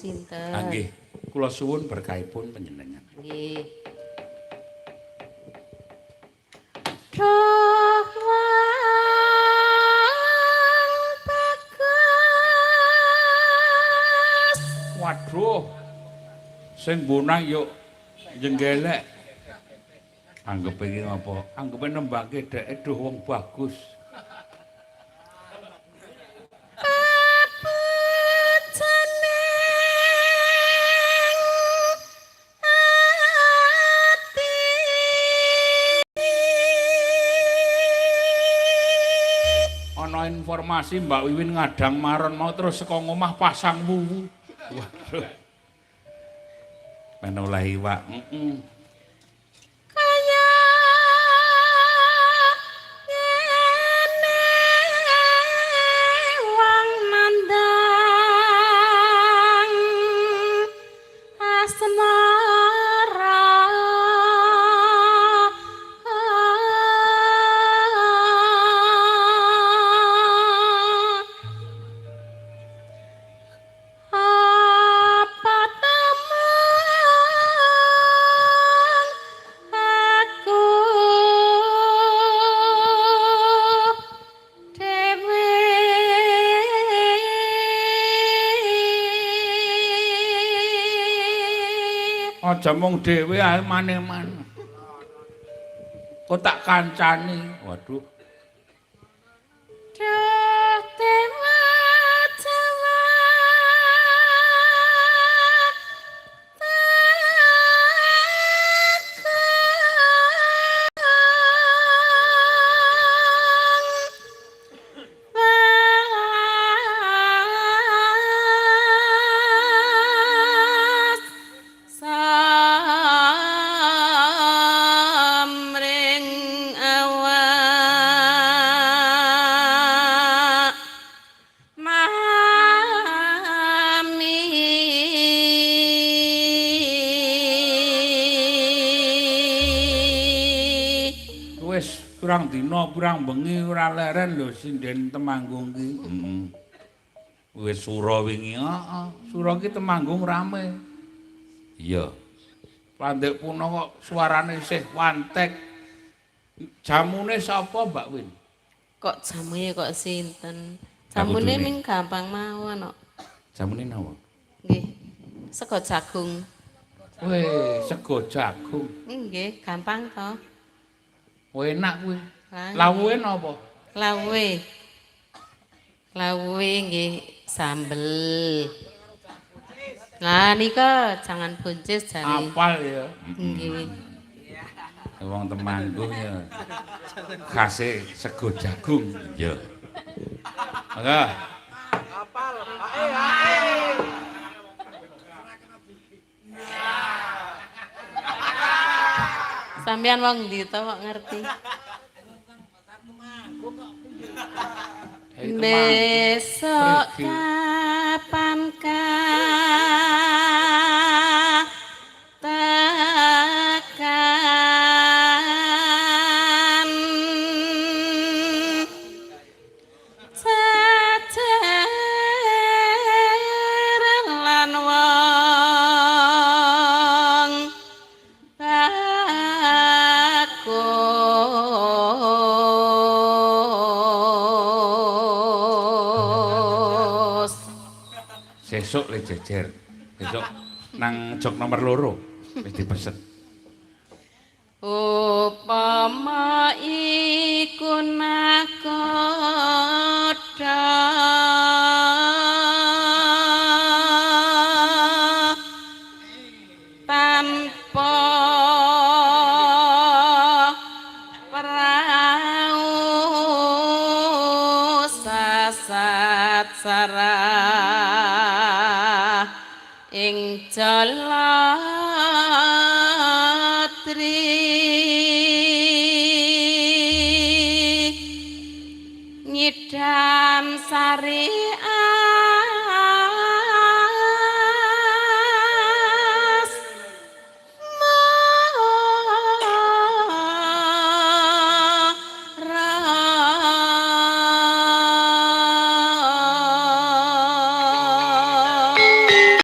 Sinten? Ah nggih, kula suwun berkahipun panjenengan. Nggih. Duh wong bagus. Waduh. Sing bonang yo jenggelek. Anggepe iki ngapa? Anggepe nembangke dheke duh wong bagus. Kabejaning ati. Ana informasi Mbak Wiwin ngadang maron mau terus saka ngomah pasang wuwu. Waduh. Men oleh iwak. Heeh. Kaya ngene wong nandang asmara. Apa temang aku dhewe? Aja mung dhewe ae mane-mane. Kok tak kancani. Waduh. Duh dewa Jawa. Tagung welas samring awak mami. Wis pirang dina pirang bengi ora leren lho sinden Temanggung ki. Heeh. Wis sura wingi, heeh. Sura ki Temanggung rame. Iya. Pandek puna kok suarane isih wantek. Jamune sapa Mbak Win? Kok jamune kok sinten? Jamune Kudune. ming gampang mawon kok. Jamune napa? Nggih. Sego jagung. Weh, sego jagung. Nggih, gampang to. Enak kuwi. Lah, Lawuhe napa? Lawuhe. Lawuhe nggih sambel. Nah nika jangan buncis jare. Apal ya. Nggih. Wong Temanggung ya. Khase sego jagung. Iya. Mangga. Apal. Ae ae. Sampeyan wong ndi to kok ngerti? Temanggung. Besok Pergi. kapan tekan jejer lan wong bagus. Sesuk le jejer. Besok nang jok nomor 2 wis dipesen. Upama iku nakoda tanpa prau sasat sarah ing jalatri nyidam sari